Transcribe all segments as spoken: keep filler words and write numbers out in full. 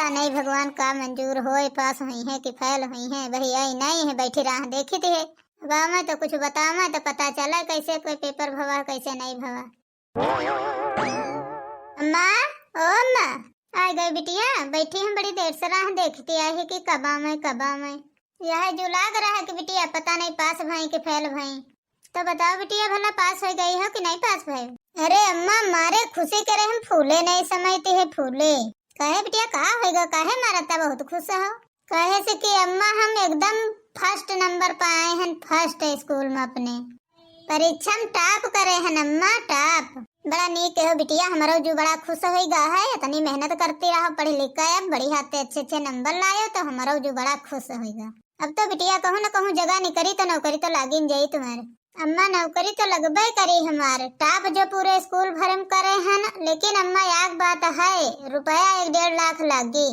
नहीं भगवान का मंजूर होए, पास हुई है कि फेल हुई है, वही आई नहीं है, बैठी राह देखी थी है। अब आवे तो कुछ बतावे तो पता चले कैसे कोई पेपर भवा, कैसे नहीं भवा। अम्मा, ओ अम्मा, आ गए बिटिया, बैठी हम बड़ी देर से राह देखती आई है कि कब आवे, कब आवे। यह जो लाग रहा है कि बिटिया पता नहीं पास भई कि फेल भई। तो बताओ बिटिया, भला पास हो गई हो कि नहीं पास भई? अरे अम्मा, मारे खुशी करे हम फूले नहीं समझती है, फूले। कहे बिटिया, का होइगा, काहे मारता, बहुत खुश हो? कहे से कि अम्मा, हम एकदम फर्स्ट नंबर पर आए हैं, फर्स्ट स्कूल में अपने। परीक्षा में टॉप करे हैं अम्मा, टॉप। बड़ा नीक हो बिटिया, हमरो जू बड़ा खुश होइगा है, इतनी मेहनत करती रहो, पढ़ लिख के अब बढ़िया ते अच्छे अच्छे नंबर लायो तो हमरो जू बड़ा खुश होइगा। अब तो बिटिया कहूँ न कहूँ जगह निकरी तो नौकरी तो लागिन जाई तुम्हारे। अम्मा, नौकरी तो लगबे करी हमार, टॉप जो पूरे स्कूल भर में करे हैं न, लेकिन अम्मा, एक बात है, रुपया एक डेढ़ लाख लागी।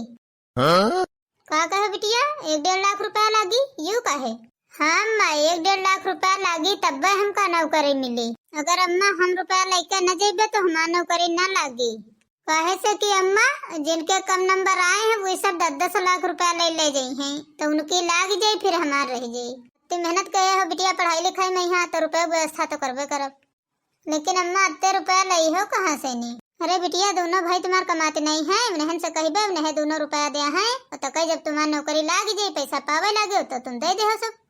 हाँ? का कहे बिटिया, एक डेढ़ लाख रुपया लागी? यू काहे? हाँ अम्मा, एक डेढ़ लाख रुपया लागी तब्बे हमका नौकरी मिली। अगर अम्मा हम रुपया लेके न जेबे तो हमार नौकरी न लागी। काहे से कि अम्मा, जिनके कम नंबर आए हैं, वो सब दस दस लाख रुपया ले ले जाई हैं, तो उनकी लाग जाई, फिर हमार रह जाई। इतनी मेहनत करे हो बिटिया पढ़ाई लिखाई में यहाँ, तो रुपया व्यवस्था तो करबे करब। लेकिन अम्मा, अत्ते रुपया लई हो कहाँ से नी? अरे बिटिया, दोनों भाई तुम्हार कमाते नहीं है, उन्हें से कहिबे, उन्हें दोनों रुपया दिया है, और तो कही जब तुम्हार नौकरी लाग जाई, पैसा पावे लागे, तो तुम दे दे हो सब।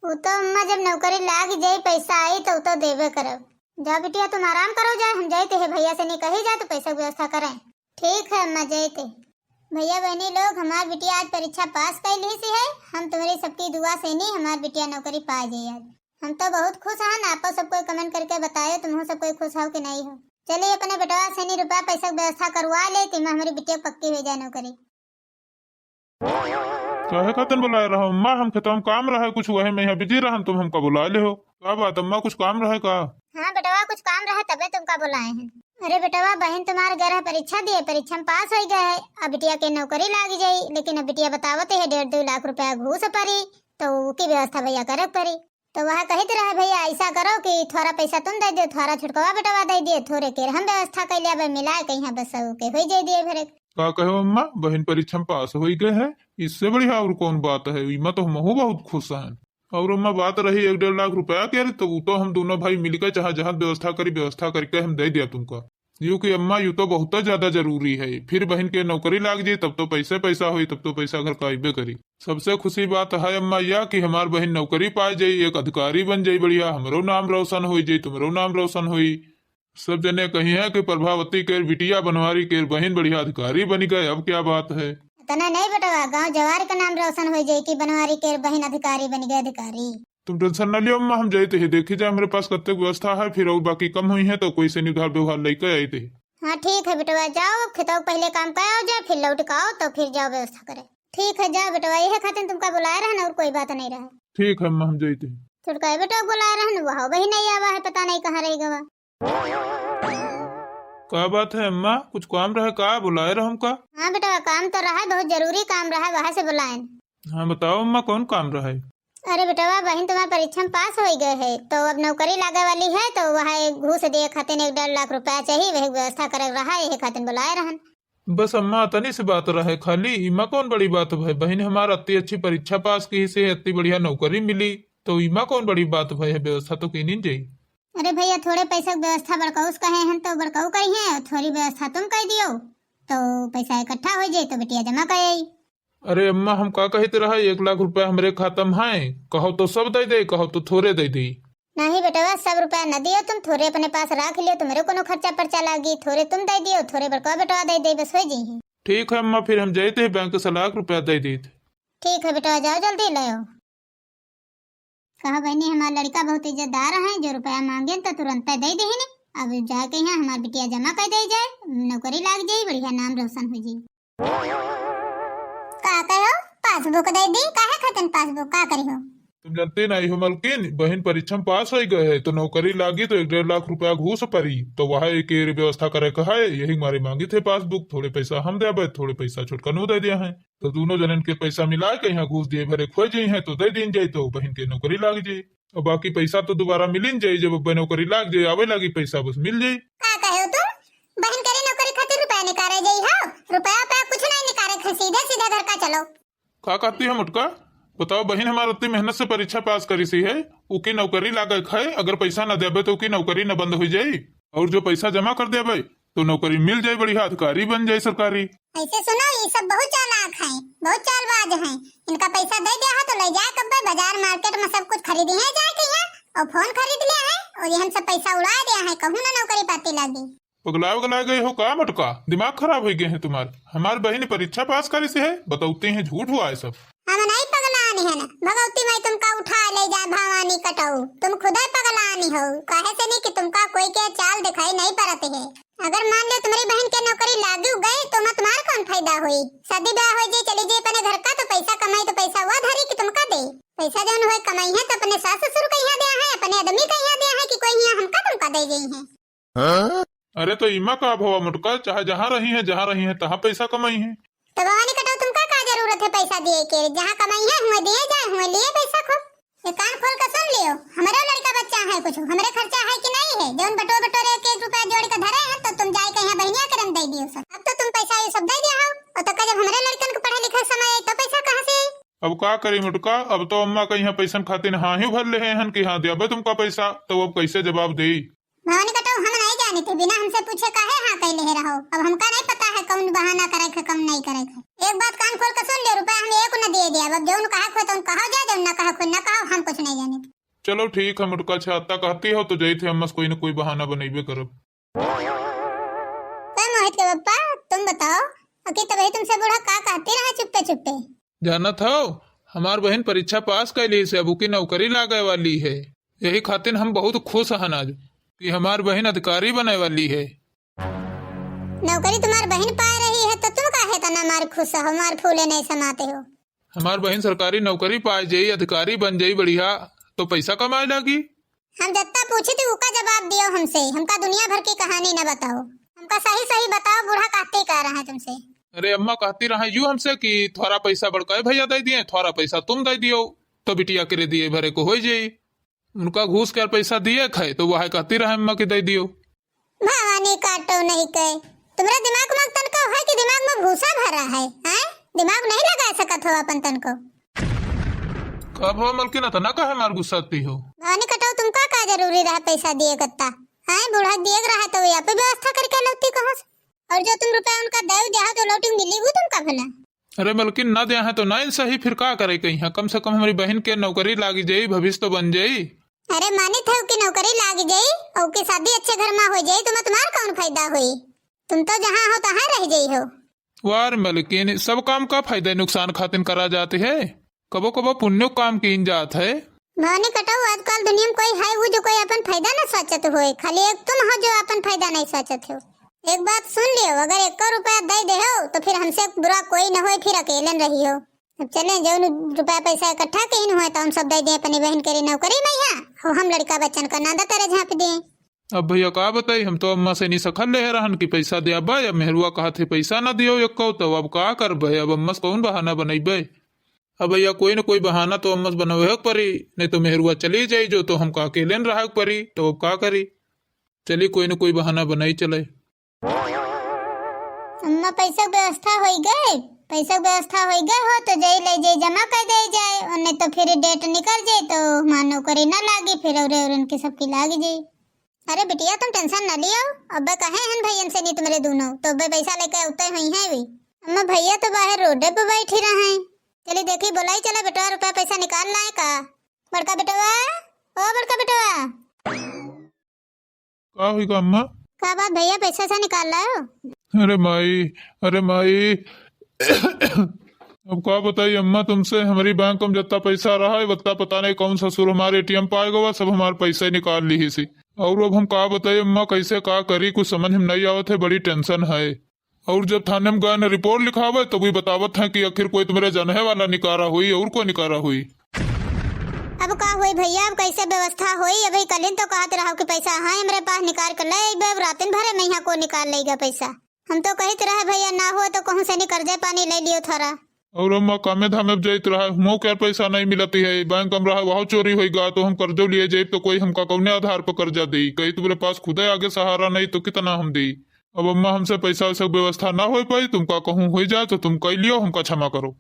वो तो अम्मा, जब नौकरी लाग जाई, पैसा आई, तो वो तो देबे करब। जाओ बिटिया, तुम आराम करो, जाए हम जाते हैं, भैया से नहीं कही जाए तो पैसा की व्यवस्था करें। ठीक है अम्मा, जाते। भैया बहनी लोग, हमार बिटिया आज परीक्षा पास कर ली सी है, हम तुम्हारी सबकी दुआ से नहीं हमार बिटिया नौकरी पा जाए आज। हम तो बहुत खुश हन, आपो सब कोई कमेंट करके बतायो, तुम सब कोई खुश हो कि नहीं हो। चलिए अपने बेटवा से नहीं रुपया पैसा की व्यवस्था करवा ले, तिमा हमारी बिटिया पक्की हो जाए नौकरी। काहे खातिर बुलाए रहो अम्मा? हम खेतवा में काम रहे कुछ, वही में यहाँ बिजी रहन, तुम हमका बुला ले हो। का बात अम्मा, कुछ काम रहे का? हाँ बेटवा, कुछ काम रहे तबे तुमका बुलाए हैं। अरे बेटवा, बहन तुम्हार गए रहे परीक्षा दिए, परीक्षा में पास हो गए है, अब बिटिया के नौकरी लाग जाई, लेकिन अब बिटिया बतावत है डेढ़ दो लाख रुपया घूस परी, तो की व्यवस्था भैया करे परी। तो वह कहित रहे, भैया ऐसा करो कि थोड़ा पैसा तुम दे दो, थोड़ा छुटकवा बेटवा दे दिए, थोड़े केर हम व्यवस्था कर लिया, मिलाए कहीं बस के हो जाए दिए भरे। का कहो अम्मा, बहन परीक्षा में पास हो गए है, इससे बढ़िया और कौन बात है, इमा तो हमहू बहुत खुश हैं। और अम्मा बात रही एक डेढ़ लाख रुपया के, तो वो तो हम दोनों भाई मिलकर चाहे जहाँ व्यवस्था करी, व्यवस्था करके हम दे दिया तुमका। यू कि अम्मा, यू तो बहुत ज्यादा जरूरी है, फिर बहन के नौकरी लाग जाई, तब तो पैसे पैसा होई, तब तो पैसा घर का अइबे करी। सबसे खुशी बात है अम्मा या कि हमार बहन नौकरी पा जाई, एक अधिकारी बन जाई बढ़िया, हमरो नाम रोशन हो जाई, तुमरो नाम रोशन होई। सब जने कही है कि प्रभावती के बिटिया बनवारी के बहन बढ़िया अधिकारी बन गए, अब क्या बात है। इतना नहीं बेटवा, गांव जवार का नाम रोशन हो जाई कि बनवारी के बहन अधिकारी बन गए अधिकारी। तुम टेंशन न लियो अम्मा, हम जाते हैं, देखी जाए हमारे पास कत्ते व्यवस्था है, फिर और बाकी कम हुई है तो कोई से नहीं उधार व्यवहार लेके आए थे। हाँ ठीक है बेटवा, जाओ खेतों के पहले काम कर आओ जाए, फिर लौट के आओ तो फिर जाओ व्यवस्था करे। ठीक है जाओ बेटवा, यही खातिर तुमका बुलाए रहन और कोई बात नहीं रहे। ठीक है अम्मा, हम जाते हैं। छोटका बेटवा बुलाए रहन, वह वही नहीं आवा है, पता नहीं कहाँ रह गवा। का बात है अम्मा, कुछ काम रहे का, बुलाए रहो हमका? हाँ बेटवा, काम तो रहा, बहुत जरूरी काम रहा, वहाँ से बुलाए। हाँ बताओ अम्मा, कौन काम रहे? अरे बेटवा, बहन तुम्हार परीक्षा में पास हो गए है, तो अब नौकरी लागे वाली है, तो वह एक घूस दिए खातिर एक डेढ़ लाख रुपया चाहिए, वही व्यवस्था करे रहा, यही खातिर बुलाए रहन। बस अम्मा, अतनी सी बात रहे खाली, इमा कौन बड़ी बात है? बहन हमार अत्ती अच्छी परीक्षा पास की से अत्ती बढ़िया नौकरी मिली, तो इमा कौन बड़ी बात है? व्यवस्था तो कीनी जाई। अरे भैया, थोड़े पैसा की व्यवस्था बड़काऊ से कहे हैं तो बड़काऊ कही हैं, और थोड़ी व्यवस्था तुम कर दियो तो पैसा इकट्ठा हो जाए तो बिटिया जमा कर आई। अरे अम्मा, हम का कहते रहा, एक लाख रुपया हमरे खाता में है, कहो तो सब दे दे, कहो तो थोड़े दे दे। नहीं बेटवा, सब रुपया न दियो तुम, थोड़े अपने पास रख लियो, तुम्हारे कोनो खर्चा पर्चा लागी, थोड़े तुम दे दियो, थोड़े बड़का बेटवा दे दे, बस हो जाई। ठीक है अम्मा, फिर हम जाते हैं बैंक से लाख रुपया दे देते। ठीक है बेटवा, जाओ जल्दी ले आओ। कहा बहनी, हमार लड़का बहुत इज्जतदार है, जो रुपया मांगे तो तुरंत दे देहिन। अब जाके यहाँ हमार बिटिया जमा कर दे जाए, नौकरी लाग जाई, बढ़िया नाम रोशन हो जाई। का कहो? पासबुक दे दी? काहे खातिर पासबुक, का करी हो? तुम जानते नहीं हो मलकिन, बहन परीक्षा में पास हो गए है तो नौकरी लागी तो एक डेढ़ लाख रुपया घूस परी, तो वह एक व्यवस्था करे का है, यही मारे मांगी थे पासबुक। थोड़े पैसा हम देबे, थोड़े पैसा छोटकनू दे दिया है, तो दोनों जनन के पैसा मिला के यहाँ घूस दिए भरे खोए जाई है तो दे दीन जाए तो बहन के नौकरी लाग जाए। और बाकी पैसा तो दोबारा मिलिन जाई, जब अब नौकरी लाग जाई, आवे लागी पैसा, बस मिल जाई। का कहे हो तुम? बहन के नौकरी खातिर रुपया निकाले जाई हो? रुपया पे कुछ नहीं निकाले खातिर। चलो। का कहती है मोटका? बताओ बहिन, हमार उतनी मेहनत से परीक्षा पास करिसी है, उकी नौकरी लागे है, अगर पैसा न देबे तो उकी नौकरी न बंद होइ जाई, और जो पैसा जमा कर देबे तो नौकरी मिल जाई, बढ़िया अधिकारी बन जाई सरकारी। ऐसे सुनो, ये सब बहुत चालाक हैं, बहुत चालबाज हैं। इनका पैसा दे दिया है तो ले जाए कब्बे बाजार मार्केट में सब कुछ खरीदी है जाए के यहाँ, और फोन खरीद लिया है, और ये हम सब पैसा उड़ा दिया है, कहूँ ना नौकरी पाती लागी। पगला उगला गए हो का मोटका? दिमाग खराब होइ गए हैं तुम्हार। हमार बहिन परीक्षा पास करिसी है, बतौती हैं झूठ हुआ है सब। हम नहीं पगलानी है ना, भगवती माई तुमका उठा ले जाए भवानी कटऊ। तुम खुदे पगलानी हो, काहे से नहीं कि तुमका कोई के चाल दिखाई नहीं पड़त है। अगर मान लो तुम्हारी बहन के नौकरी लागी गई तो मैं तुम्हार कौन फायदा हुई? शादी ब्याह हो जाए, चली जाए अपने घर का, तो पैसा कमाई तो पैसा वो धरी कि तुमका दे। पैसा जौन होए कमाई है तो अपने सास ससुर का यहाँ दिया है, अपने आदमी का यहाँ दिया है कि कोई यहाँ हमका तुमका दे गई है? अरे तो इमा का भवा मोटका, चाहे जहाँ रही है, जहाँ रही है, तहाँ पैसा कमाई है। तो भवानी कटऊ तुमका का जरूरत है पैसा दिए के? जहाँ कमाई है हुए दिए जाए, हुए लिए पैसा खूब। ये कान खोल के सुन लियो, हमरे लड़का बच्चा है कुछ, हमरे खर्चा है कि नहीं है? जौन बटोर बटोरे एक एक रुपया जोड़ के धरे हैं तो तुम जाए के यहाँ बहनिया के रंग दे दियो सब। अब तो तुम पैसा ये सब दे दिया हो, और तो का जब हमरे लड़कन के पढ़े लिखे समय आई तो पैसा कहाँ से आई? अब का करी मोटका, अब तो अम्मा के यहाँ पैसन खातिर हाँ ही भर ले हैं कि हाँ देबे तुमका पैसा, तो अब कैसे जवाब देई? भवानी कटऊ हम नहीं जानी थे, बिना हमसे पूछे काहे हाँ कैले है रहो। अब हमका नहीं पता है कौन बहाना करे के, कौन नहीं करे के। एक बात कान खोल के सुन लियो, रुपया हम एक न दिए दिया। अब जौन कहा खोए तौन कहा जाए, जौन ना कहा खोए ना कहा, हम कुछ नहीं जानी थे। चलो ठीक है मोटका, अच्छा अत्ता कहती हो तो जाई थे, अम्मा से कोई न कोई बहाना बनैबे करब। ए मोहित के पप्पा, तुम बताओ, अकी तबही तुमसे बूढ़ा का कहती रहा चुप्पे चुप्पे? जानत हो, हमार बहिन परीक्षा पास कैली से अब उकी नौकरी लागे वाली है। यही खातिर हम बहुत खुश हन आज कि हमार बहिन अधिकारी बने वाली है। नौकरी तुम्हार बहिन पाए रही है तो तुम काहे तना मार खुश हो, मार फूले नहीं समाते हो? हमार बहिन सरकारी नौकरी पाए जाई, अधिकारी बन जाई बढ़िया, तो पैसा कमाए लागी। हम जत्ता पूछी थी उका जवाब दियो हमसे, हमका दुनिया भर की कहानी न बताओ, हमका सही सही बताओ बूढ़ा कहते का रहा है तुमसे। अरे अम्मा कहती रहा यू हमसे कि थोड़ा पैसा बड़का भैया दे दिए, थोड़ा पैसा तुम दे दियो, तो बिटिया के रे दिए भरे को हो जाई। उनका घूस के पैसा दिए खाए तो वह कहती रहे अम्मा के दे दियो। भवानी काटो नहीं कहे, तुम्हारा दिमाग में तनको है कि दिमाग में भूसा भरा है, हैं? दिमाग नहीं लगा सकत हो अपन तनको। कब हो मलकिन, इतना काहे मार गुस्साती हो? भवानी कटो, तुमका का जरूरी रहा पैसा दिए कत्ता? हैं, बूढ़ा दिए रहा तो वे आपे व्यवस्था करके लौती कहाँ से? और जो तुम रुपया उनका दे दिया तो लौटी मिली वो तुमका भला? अरे मलकिन, ना दिया है तो ना सही, फिर का करे कहीं है? कम से कम हमारी बहन के नौकरी लागी जाई, भविष्य तो बन जाई। अरे मानित है कि नौकरी लागी जाई और की शादी अच्छे घर में हो जाई, तुम्हें तुम्हार कौन फायदा होई? तुम तो जहाँ हो तहाँ रह जाई हो। वाह रे मलकिन, सब काम का फायदा नुकसान खातिर करा जात है, कबो कबो पुण्यो काम कीन जात है। भवानी कटऊ, आजकल दुनिया में कोई है वो जो कोई अपन फायदा न सोचत होए, खाली एक तुम हो जो अपन फायदा नहीं सोचत हो। एक बात सुन लियो, अगर एक रुपया दे दे हो तो फिर हमसे बुरा कोई न होए, फिर अकेलन रही हो। अब चले जौन रुपया पैसा इकट्ठा कहीं हुए तो हम सब दे दे अपनी बहन के रे नौकरी में यहाँ, हो हम लड़का बच्चन का नादा तेरे झाँप दिए। अब भैया का बताई, हम तो अम्मा से नहीं सखल ले रहन कि पैसा दे अब्बा, या मेहरुआ कहा थे पैसा ना दियो यक्को, तो अब का करबे, अब अम्मा से कौन बहाना बनैबे? अब भैया कोई न कोई बहाना तो अम्मा से बनवे के परी, नहीं तो मेहरुआ चली जाई जो तो हमका अकेले न रहे के परी, तो अब का करी? चली कोई न कोई बहाना बनाई चले। अम्मा पैसा के व्यवस्था होई गए, पैसा के व्यवस्था होई गए हो तो जाई ले जाई जमा कर दे जाए, और नहीं तो फिर डेट निकल जाए तो हमार नौकरी ना लागी, फिर और, और उनके सबकी लाग जाई। अरे बिटिया, तुम टेंशन ना लियो, अब्बे कहे हन भैयन से नहीं तुम्हारे दोनों, तो अब्बे पैसा लेके उतरे हुई हैं भी। अम्मा, भैया तो बाहर रोडे पे बैठी रहे हैं। चली देखी, बोलाई चला बेटवा, रुपया पैसा निकाल लाए का? बड़का बेटवा, ओ बड़का बेटवा। का हुई का अम्मा? का बात भैया, पैसा से निकाल लाए हो? अरे माई, अरे माई, अब का बताई अम्मा तुमसे, हमारी बैंक में जितना पैसा रहा है, उतना पता नहीं कौन ससुर हमारे एटीएम पाए गवा, सब हमारे पैसा ही निकाल ली ही सी। और अब हम का बताई अम्मा, कैसे का करी, कुछ समझ में नहीं आवत है, बड़ी टेंशन है। और जब थाने में गए न रिपोर्ट लिखावे, तो भी बतावत हैं कि आखिर कोई तुम्हारे जनहे वाला निकारा हुई, और कोई निकारा हुई। अब का हुई भैया, अब कैसे व्यवस्था हुई? अभी कल ही तो कहत रहो कि पैसा है हमरे पास, निकाल के ले अइबे, अब रातिन भरे में यहाँ को निकाल लेगा पैसा। हम तो कहित रहे भैया, ना हो तो कहूँ से नहीं कर्जे पानी ले लियो थोड़ा। और अम्मा कामे धामे अब जाइत रहा, हुओं के पैसा नहीं मिलती है, बैंक में रहा, वहाँ चोरी होई गा, तो हम कर्जो लिए जाइब, तो कोई हमका कौने आधार पर कर्जा दी? कही तुम्हारे पास खुदे आगे सहारा नहीं, तो कितना हम दी? अब अम्मा हमसे पैसा वैसा के व्यवस्था ना हो पाई, तुमका कहूँ हो जाए तो तुम कह लियो, हमका क्षमा करो।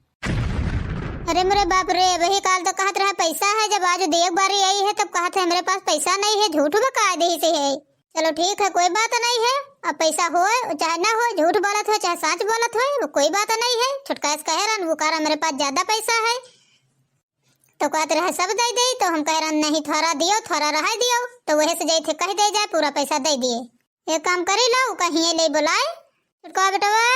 अरे मोरे बाप रे, वही काल तो कहत रहा पैसा है, जब आज देख बारी आई है तब कहत है हमरे पास पैसा नहीं है, झूठ बका देही से है। चलो ठीक है, कोई बात नहीं है, अब पैसा होए चाहे ना होए, झूठ बोलत होए चाहे सच बोलत होए, वो कोई बात नहीं है। छोटका से कहे रहन, वो कह रहा हमरे पास ज्यादा पैसा है, तो कहत रहे सब दे दे, तो हम कह रहन नहीं, थोड़ा दियो, थोड़ा रह दियो, तो वही से जाई थे कह दे जाए पूरा पैसा दे दिए। एक काम करी लो, कहीं ले बुलाए छोटका बेटवा।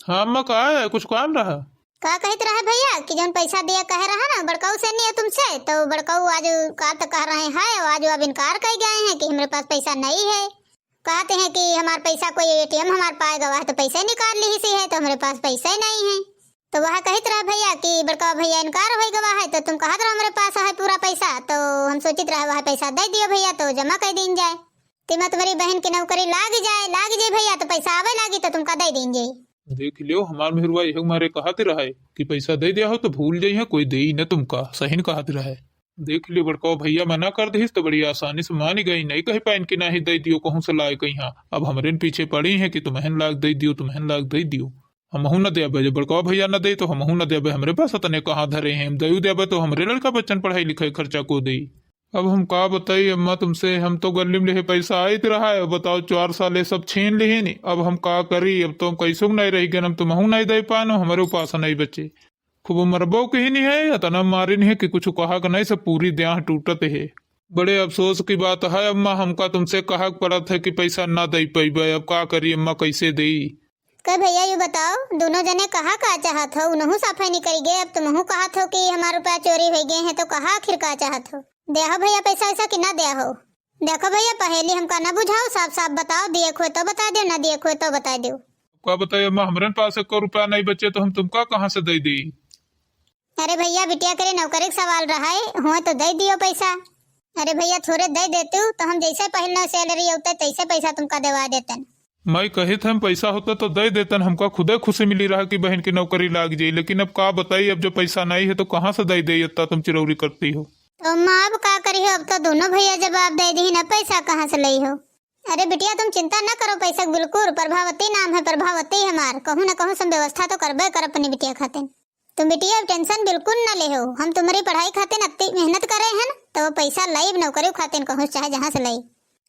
हाँ अम्मा, का है, कुछ काम रहा? का कहित रहे भैया कि जौन पैसा दिया कहे रहा ना बड़काऊ से नहीं है तुमसे, तो बड़काऊ आज काल तक कह रहे हैं, आज अब इनकार कर गए हैं कि हमरे पास पैसा नहीं है। कहते हैं कि हमार पैसा कोई एटीएम हमार पाए गवा है तो पैसे निकाल ली सी है, तो हमरे पास पैसे नहीं है। तो वह कहित रहा भैया कि बड़का भैया इनकार हो गवा है, तो तुम कहत रहो हमरे पास है पूरा पैसा, तो हम सोचित रहे वह पैसा दे दियो भैया तो जमा कर दीन जाए। तिमा तुम्हारी बहन की नौकरी लाग जाए, लाग जाए भैया, तो पैसा आवे लागी तो तुमका दे दीन जाए। देख लियो, हमार मेहरुआ यह मारे कहत रहे कि पैसा दे दिया हो तो भूल जाइए, कोई दे ही न तुमका, सही न कहत रहे। देख लियो, बड़का भैया मना कर दिहिस तो बड़ी आसानी से मान गई, नहीं कह पाइन कि नाही दे दियो कहूँ से लाए कहीं। अब हमरे न पीछे पड़ी हैं कि तुम्हें लाग दे दियो, तुम्हें लाग दे दियो। हमहू न देबे, जब बड़का भैया न दे तो हमहू न देबे, हमरे पास अतने कहाँ धरे हैं, हम दयू देबे तो हमरे लड़का बच्चन पढ़ाई लिखाई खर्चा को दे। अब हम का बताई अम्मा तुमसे, हम तो गल्ली में लेहे पैसा आइत रहा है, बताओ चार साल ये सब छीन लिहिन, अब हम का करी, अब तो हम कैसो नहीं रह गए, हम तुमहू नहीं दे पानो, हमरे उपास नहीं बचे। खूब मरबो कहिन है, अतना मारिन है कि कुछ कहा के नहीं, सब पूरी देह टूटत है। बड़े अफसोस की बात है अम्मा, हमका तुमसे कहा के पड़त है कि पैसा ना दे पैबे, अब का करी अम्मा, कैसे देई? का भैया, यू बताओ, दोनों जने कहा का चाहत हो? उनहू साफे निकल गए, अब तुमहू कहत हो कि हमार रुपया चोरी हो गए हैं, तो कहा आखिर का चाहत हो? द्या हो भैया पैसा वैसा कि ना द्या हो? देखो भैया, पहेली हमका ना बुझाओ, साफ साफ बताओ, दिए खोए तो बता दो, ना दिए खोए तो बता दो। का बताइए अम्मा, हमरे पास एको रुपया नहीं बचे, तो हम तुमका कहाँ से दे दी? अरे भैया, बिटिया के लिए नौकरी के सवाल रहा है, हो तो दे दियो पैसा। अरे भैया, थोड़े दे देतू, तो हम जैसे पहले सैलरी होते, तैसे पैसा तुमका देवा देतन। माई कहित हम पैसा होता तो दे देतन, हमका खुदे खुशी मिली रहा कि बहन की नौकरी लाग जाई, लेकिन अब का बताई, अब जो पैसा नहीं है तो कहाँ से दे दे, इतना तुम चिरौरी करती हो। तो अम्मा, अब का करी हो, अब तो दोनों भैया जवाब दे दी ना, पैसा कहाँ से लई हो? अरे बिटिया, तुम चिंता न करो पैसा के बिल्कुल, प्रभावती नाम है, प्रभावती हमार, कहूँ न कहूँ से हम व्यवस्था तो करबे कर अपनी बिटिया खातिर। तुम बिटिया अब टेंशन बिल्कुल न ले हो, हम तुम्हारी पढ़ाई खातिर अत्ती मेहनत करे हैं, तो वो पैसा लाइब नौकरी खातिर कहूँ चाहे जहाँ से लाई।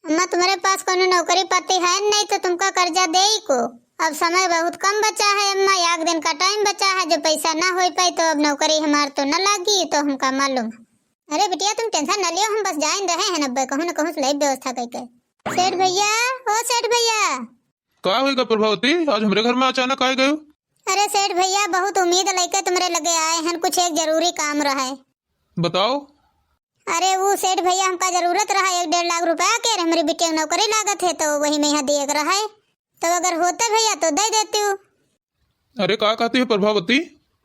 अम्मा, तुम्हारे पास कोनो नौकरी पाती है नहीं, तो तुमका कर्जा दे ही को। अब समय बहुत कम बचा है अम्मा, एक दिन का टाइम बचा है, जो पैसा ना हो पाई तो अब नौकरी हमार तो न लागी, तो हमका मालूम है। अरे बिटिया, तुम टेंशन न लियो, हम बस जाइन रहे हैं अब्बे, कहूँ न कहूँ से लाइब व्यवस्था करके। सेठ भैया, ओ सेठ भैया। का होइगा प्रभावती, आज हमरे घर में अचानक आए गयो? अरे सेठ भैया, बहुत उम्मीद लेके तुम्हारे लगे आए हैं, कुछ एक जरूरी काम रहा है। बताओ। अरे वो सेठ भैया, हमका जरूरत रहा एक डेढ़ लाख रुपया के, हमरी बिटिया के नौकरी लागत है, तो वही में यहाँ दिए के रहा है, तो अगर होते भैया तो दे देती हूँ। अरे का कहती है प्रभावती,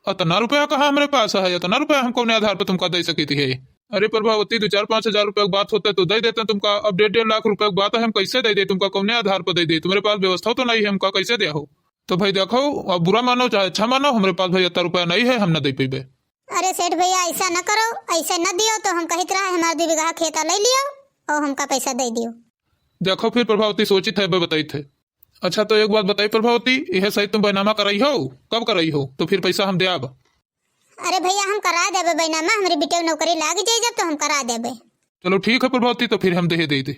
अतना रुपया कहाँ हमरे पास है, अतना रुपया हम कौने आधार पर तुमका दे सकी थी है? अरे प्रभावती, दो चार पाँच हजार रुपया की बात होते तो दे देते तुमका, अब डेढ़ डेढ़ लाख रुपया की बात है, हम कैसे दे दे तुमका, कौने आधार पर दे दे? तुम्हारे पास व्यवस्था तो नहीं है, हमका कैसे दिया हो? तो भाई देखो, अब बुरा मानो चाहे अच्छा मानो, हमरे पास भाई इतना रुपया नहीं है, हम न दे पइबे। अरे सेठ भैया, ऐसा न करो, ऐसे न दियो तो हम कहित रहा हमार दो बीघा खेता ले लियो और हमका पैसा दे दियो। देखो फिर प्रभावती, सोचित है, बताइत है। अच्छा तो एक बात बताई प्रभावती, यह सही तुम बैनामा कराई हो, कब कराई हो, तो फिर पैसा हम देब। अरे भैया, हम करा देबे बैनामा, हमरी बिटिया के नौकरी लाग जाई जब, तो हम करा देबे। चलो ठीक है प्रभावती, तो फिर हम दे दे दे।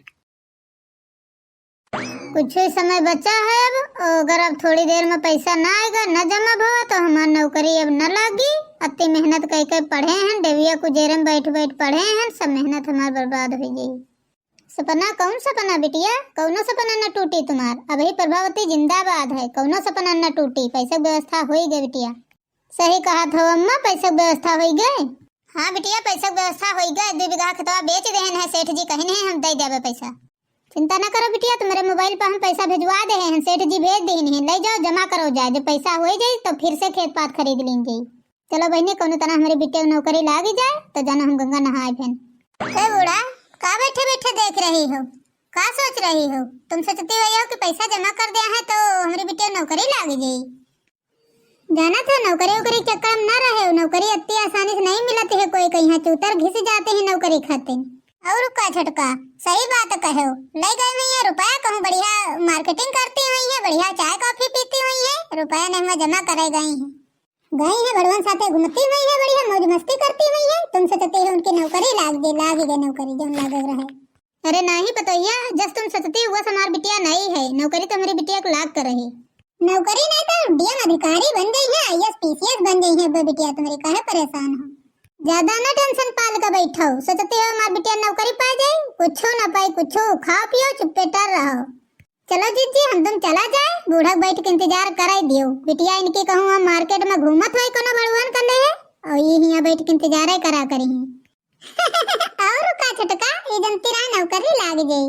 कुछ ही समय बचा है अब, अगर अब थोड़ी देर में पैसा ना आएगा, ना जमा भवा, तो हमार नौकरी अब न लागी। अति मेहनत कई के पढ़े हैं, डेविया कुजेरे में बैठ बैठ पढ़े हैं, सब मेहनत हमार बर्बाद हो जाई। सपना? कौन सपना बिटिया? कौनो सपना न टूटी तुम्हार। अभी प्रभावती जिंदाबाद है, कौनो सपना न टूटी। पैसा के व्यवस्था होई गए बिटिया। सही कहत हो अम्मा, पैसा के व्यवस्था होई गए। हाँ बिटिया, पैसा के व्यवस्था होई गए। दो बीघा खेतवा बेच देहन है सेठ जी, कहिन है हम दे देबे पैसा। चिंता न करो बिटिया, तुम्हारे मोबाइल पर हम पैसा भिजवा दे हैं, सेठ जी भेज देहन है, ले जाओ जमा करो जाए। जब पैसा हो जाए तो फिर से खेत पात खरीद लीन जाई। चलो बहिनी, कौनो तना हमरे बिटिया के नौकरी लाग जाए तो जाना हम गंगा नहाए फिर। ए बूढ़ा, का बैठे बैठे देख रही हो, का सोच रही हो? तुम सोचती हुई हो कि पैसा जमा कर दिया है तो हमरी बिटिया के नौकरी लाग जाई। जाना था नौकरी वोकरी के चक्कर में ना रहे, नौकरी इतनी आसानी से नहीं मिलती है कोई, कहीं चूतर घिस जाते हैं नौकरी खातिर। और का छोटका, सही बात कहो, ले गए हुई है रुपया, कहूँ बढ़िया मार्केटिंग करती हुई है, बढ़िया चाय कॉफी पीती हुई है, रुपया नहीं हुआ जमा करे गई है। गई है बड़वन साथे घूमती हुई है, बढ़िया मौज मस्ती करती हुई है। तुम सोचती हो उनकी नौकरी लाग गई, लाग गई नौकरी, जौन लागे रहे। अरे नाही पतोहिया, जस तुम सोचती हो वस हमार बिटिया नहीं है, नौकरी तो हमारी बिटिया के लाग कर रही। नौकरी नहीं तो डीएम अधिकारी बन गई है, आईएएस पीसीएस बन गई है। अब बिटिया तुम्हारी काहे परेशान हो, ज्यादा ना टेंशन पाल के बैठो। सोचती हो हमार बिटिया नौकरी पा जाए, कुछो ना पाई, कुछो खाओ पियो चुप्पे टर रहो। चलो जिज्जी, हम तुम चला जाए, बूढ़ा बैठ के इंतजार कराई दियो। बिटिया इनकी कहूँ हम मार्केट में घूमत होई कोनो बड़ुअन का ले है, और ये हियाँ बैठ के इंतजार करा करी हैं। और का छोटका, ये जनती रहा नौकरी लाग जाई।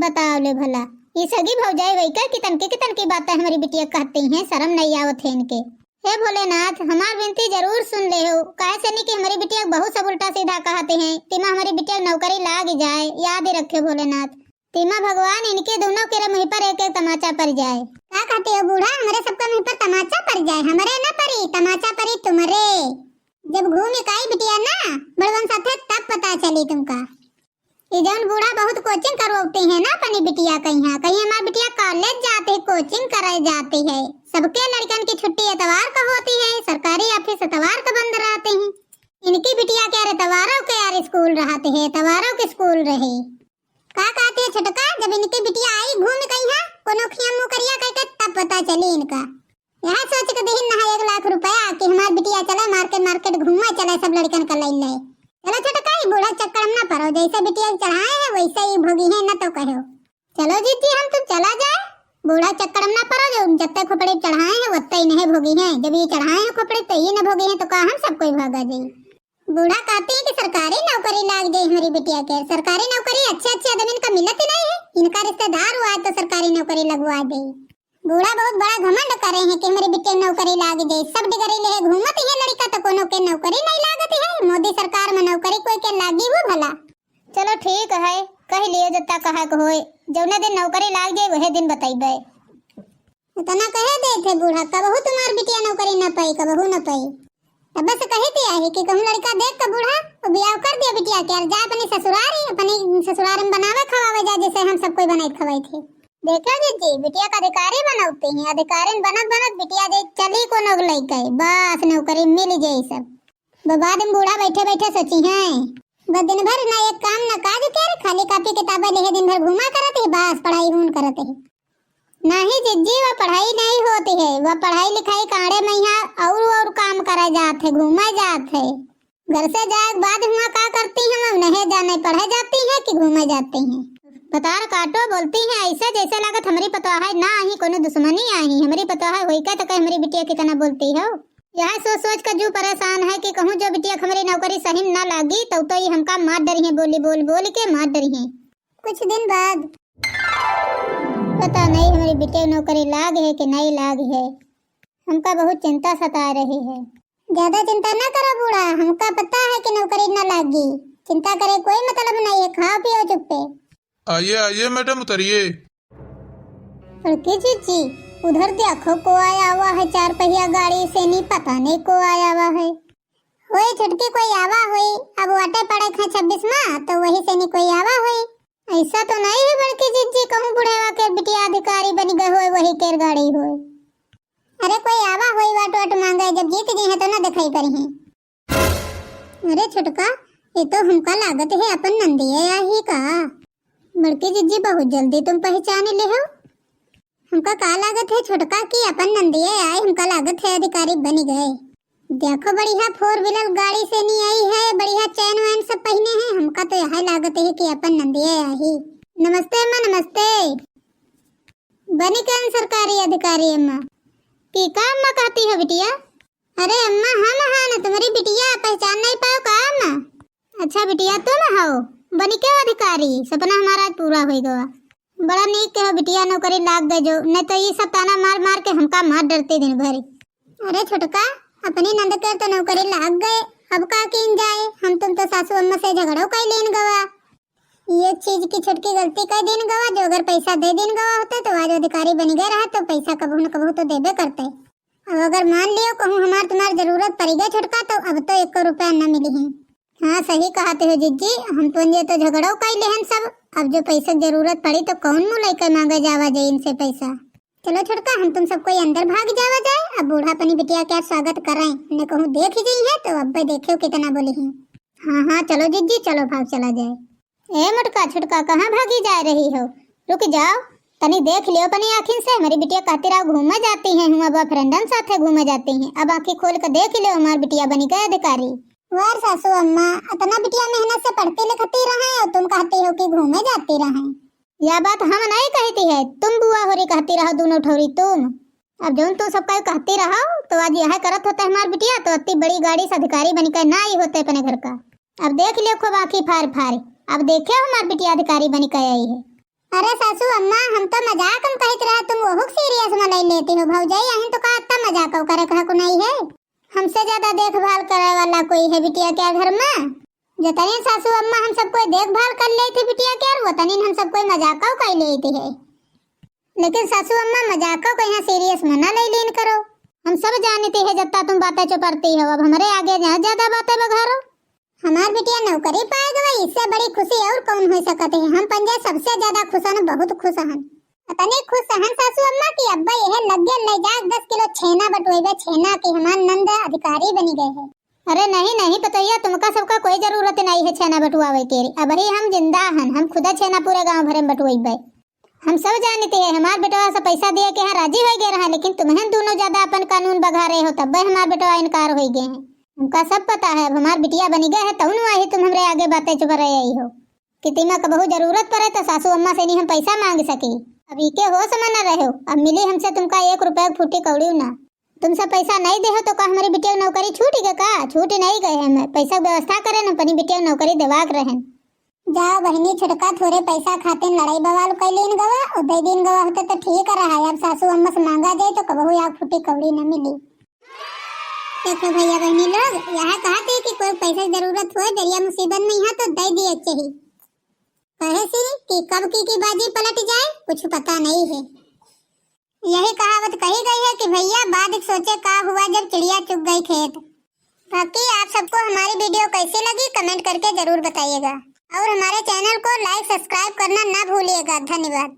बताओ ले भला, ये सगी भौजाई वही का कितन के कितन की बातें हमारी बिटिया कहती हैं, शर्म नहीं आवत है इनके। हे भोलेनाथ, हमार विनती जरूर सुन ले हो, काहे से नहीं कि हमारी बिटिया बहुत सब उल्टा सीधा कहते हैं, तिमा हमारी बिटिया नौकरी लाग जाए, याद रखे भोलेनाथ। तिमा भगवान इनके दोनों के मुँह पर एक एक तमाचा पड़ जाए। का कहते हो बूढ़ा, हमारे सबका मुँह पर तमाचा पड़ जाए? हमारे न पड़ी, तमाचा पड़ी तुम्हारे। जब घूम के आई बिटिया ना बड़वन साथे, तब पता चली तुमका। ये जौन बूढ़ा बहुत कोचिंग करवाते हैं ना अपनी बिटिया के यहाँ, कहीं हमार बिटिया कॉलेज जाते है, कोचिंग करे जाते है। सबके लड़कन की छुट्टी एतवार का होती है, सरकारी ऑफिस एतवार का बंद रहते हैं। इनकी बिटिया के यार एतवारों के यार स्कूल रहते है, एतवारों के स्कूल रहे। का कहते है छोटका, जब इनकी बिटिया आई घूम के यहाँ कोनो खिया मुँह करिया कह के, तब पता चली इनका। यह सोच के देहिन नहा एक लाख रुपया कि हमार बिटिया चला मार्केट, मार्केट घूमा चला, सब लड़कन का लाइन लाए। चलो छोटका, ई बूढ़ा चक्कर में ना पड़ो, जैसे बिटिया के चढ़ाए हैं वैसे ही भोगी हैं, ना तो कहो। चलो जीजी, हम तुम चला जाए, बूढ़ा चक्कर में ना पड़ो, जो जत्ते खोपड़ी चढ़ाए हैं वत्ते ही नहीं भोगी हैं। जब ये चढ़ाए हैं खोपड़ी तो ये न भोगी हैं तो का हम सब कोई भागा जाई? बूढ़ा कहती है कि सरकारी नौकरी लाग जाए हमारी बिटिया के। सरकारी नौकरी अच्छे अच्छे आदमी का मिलत ही नहीं है, इनका रिश्तेदार हुआ है तो सरकारी नौकरी लगवा दे। बूढ़ा बहुत बड़ा घमंड करे हैं कि हमारी बिटिया नौकरी लाग जाए, सब डिग्री ले घूमत है लड़का तो कोनो के नौकरी नहीं लागत है। मोदी सरकार में नौकरी कोई के लागी हो भला? चलो ठीक है, कह लियो जत्ता कहा के होए, जौने दिन नौकरी लाग जाए वहे दिन बतैबे। इतना कहे दे थे बूढ़ा, कबहू तुम्हार बिटिया नौकरी न पाई, कबहू न पाई। तब बस कही दिया है कि कहूँ लड़का देख के बूढ़ा, वो ब्याह कर दिया बिटिया के, और जा अपनी ससुरारी, अपनी ससुरारी में बनावे खवावे जा, जैसे हम सब कोई बनाई खवाई थे। देखो जीजी, बिटिया का अधिकारी बनौती हैं, अधिकारिन बनत बनत बिटिया जे चली कोनो के लइके, बस नौकरी मिल जाई सब। ब-, बाद में बूढ़ा बैठे बैठे सोची हैं, बस दिन भर ना एक काम ना काज कर, खाली कापी किताबें लेहे दिन भर घूमा करत है, बस पढ़ाई हून करत है। नहीं जिज्जी, वह पढ़ाई नहीं होती है, वह पढ़ाई लिखाई कांड़े में यहाँ और और काम करे जात है, घूमे जात है। घर से जाए के बाद हुआं का करती हैं, वह उन्हें जाने पढ़े जाती हैं कि घूमे जाती हैं। बतार काटो बोलती हैं ऐसे जैसे लागत हमरी पतोह है ना आही, कोनो दुश्मनी आही। हमरी पतोह है होई का तो कहे हमरी बिटिया कितना बोलती हो। यह सोच सोच के जू परेशान है कि कहूँ जो बिटिया के हमरी नौकरी सही में ना लागी तो, तो ये हमका मार डरी हैं, बोली बोल बोल के मार डरी हैं। कुछ दिन बाद। पता नहीं हमरी बिटिया के नौकरी लाग है कि नहीं लाग है, हमका बहुत चिंता सता रही है। ज्यादा चिंता ना करो बूढ़ा, हमका पता है कि नौकरी ना लागी। चिंता करे कोई मतलब नहीं है, खाओ पियो चुप्पे। आइए, आइए मैडम, उतरिए। बड़की जीजी, उधर देखो कोई आवा है चार पहिया गाड़ी से, नहीं पता नहीं कोई आवा है। होई छोटकी कोई आवा होई, अब वाटे पड़े खे छब्बीस में, तो वही से नहीं कोई आवा होई। ऐसा तो नहीं है बड़की जीजी, कहूँ बुढ़ेवा के बिटिया अधिकारी बनी गए होए, वही केर गाड़ी होए। अरे कोई आवा होई वाट वाट मांगे, जब जीत गई है तो ना दिखाई पड़ी है। अरे छोटका, ये तो हमका लागत है अपन नंदिये आही का। बड़की जीजी बहुत जल्दी तुम पहचान ले हो। हमका का लागत है छोटका कि अपन नंदिये आए, हमका लागत है अधिकारी बनी गए। देखो बढ़िया four wheeler गाड़ी से नहीं आई है, बढ़िया chain वैन सब पहने हैं, हमका तो यह लागत है कि अपन नंदिये आही। नमस्ते अम्मा, नमस्ते। बनी कौन सरकारी अधिकारी अम्मा? की का अम्मा कहती हो बिटिया? अरे अम्मा, हम हन तुम्हारी बिटिया, पहचान नहीं पाओ का अम्मा? अच्छा बिटिया, तुम हो बनी के अधिकारी, सपना हमारा आज पूरा हो गवा। बड़ा नीक के हो बिटिया, नौकरी लाग गए जो, नहीं तो ये सब ताना मार मार के हमका मार डरते दिन भर। अरे छोटका, अपनी नंद के तो नौकरी लाग गए, अब का कीन जाए, हम तुम तो सासू अम्मा से झगड़ो कर लेन गवा। ये चीज की छोटकी गलती कर दिन गवा, जो अगर पैसा दे दिन गवा होते तो आज अधिकारी बनी गए रहा, तो पैसा कबहू न कबहू तो देबे करते। अब अगर मान लियो कहूँ हमार तुम्हार जरूरत पड़ी गई छोटका, तो अब तो एको रुपया न मिली है। हाँ सही कहते हो जिज्जी, हम तो ये तो झगड़ो कर लेहन सब। अब जो पैसा जरूरत पड़ी तो कौन मुँह लेकर मांगे जावा जाए इनसे पैसा। चलो छोटका, हम तुम सब कोई अंदर भाग जावा जाए, अब बूढ़ा अपनी बिटिया के स्वागत करें, ने कहूँ देख ही जइहैं तो अब्बे देखेउ कितना बोलिहैं। हाँ, हाँ, चलो जिज्जी, चलो भाव चला जाए। ए मोटका, छोटका, कहाँ भागी जा रही हो? रुक जाओ, तनी देख लियो अपनी आँखिन से। हमरी बिटिया कहती रहो घूमे जाती हैं, हुआँ बॉयफ्रेंडन साथे घूमे जाती हैं। अब आँखी खोल के देख लियो, हमार बिटिया बनी गए अधिकारी। वार सासू अम्मा, अतना बिटिया मेहनत से पढ़ती लिखती रहे और तुम कहती हो कि घूमे जाती रहे। या बात हम नहीं कहती है, तुम बुआ होरी कहती रहो, दोनों ठौरी तुम। अब जौन तुम सबका कहती रहो, तो आज यह करत होते हमार बिटिया, तो अति बड़ी गाड़ी से अधिकारी बनी के ना आई होते अपने घर का। अब देख लियो खूब आँखी फार फार, अब देखे हमार बिटिया अधिकारी बनी के आई है। अरे सासू अम्मा, हम तो मजाक में कहत रहे, तुम वहुक सीरियस में ले लेती हो भौजाई, यहीं तो का अत्ता मजाक करे कहा को नहीं है। हमसे ज्यादा देखभाल करे वाला कोई है बिटिया क्या घर में? जतनी सासू अम्मा हम सब कोई देखभाल कर लेती बिटिया क्या, वतनी हम सब कोई मजाक कर लेती है। लेकिन सासू अम्मा मजाक को यहाँ सीरियस में ना ले लीन करो। हम सब जानते हैं जत्ता तुम बातें चुपरती हो, अब हमरे आगे ना ज्यादा बातें बघारो। हमार बिटिया नौकरी पाए गवा, इससे बड़ी खुशी और कौन हो सकत है? हम पंजे सबसे ज्यादा खुश हन, बहुत खुश हन। अतने खुश हन सासू अम्मा कि अब्बा यह लग्गे ले जाके दस किलो छेना बटुएबे, छेना कि हमार नंद अधिकारी बनी गए है। अरे नहीं, नहीं पतोहिया, तुमका सबका कोई जरूरत नहीं है छेना बटुआवे के। अबही हम जिंदा हन, हम खुदा छेना पूरे गांव भरे में बटुएबे। हम सब जानते हैं, हमार बेटवा से पैसा दिए के यहाँ राजी हो गए रहा, लेकिन तुम्हें दोनों ज्यादा अपन कानून बघा रहे हो, तब हमार बेटवा इनकार हो गए हैं। हमका सब पता है, अब हमार बिटिया बनी गए है, तउन वाही तुम हमरे आगे बातें चुप रहे आई हो। कि तिमा कबहू जरूरत पड़े तो सासू अम्मा से नहीं हम पैसा मांग सकी। अब इके होश में न रहो, अब मिली हमसे तुमका एक रुपया फूटी कौड़ी ना। तुम सब पैसा नहीं देहो तो का हमारी बिटिया की नौकरी छूट गए का? छूट नहीं गए है, मैं पैसा की व्यवस्था करे न, अपनी बिटिया की नौकरी देवाक रहन। जाओ बहिनी, छोटका थोरे पैसा खातिर लड़ाई बवाल कैलीन गवा, और दे दिन गवा होते तो ठीक रहा। अब सासू अम्मा से मांगा जाए तो कबहू आग फूटी कौड़ी न मिली। देखो भैया बहिनी लोग, यह कहत है कि कोई पैसा की जरूरत होए, दरिया मुसीबत में यहाँ तो दे दिए चाहिए। कहे सी कि कब की, की बाजी पलट जाए, कुछ पता नहीं है। यही कहावत कही गई है कि भैया बाद सोचे का हुआ जब चिड़िया चुग गई खेत। बाकी आप सबको हमारी वीडियो कैसी लगी, कमेंट करके जरूर बताइएगा और हमारे चैनल को लाइक सब्सक्राइब करना ना भूलिएगा। धन्यवाद।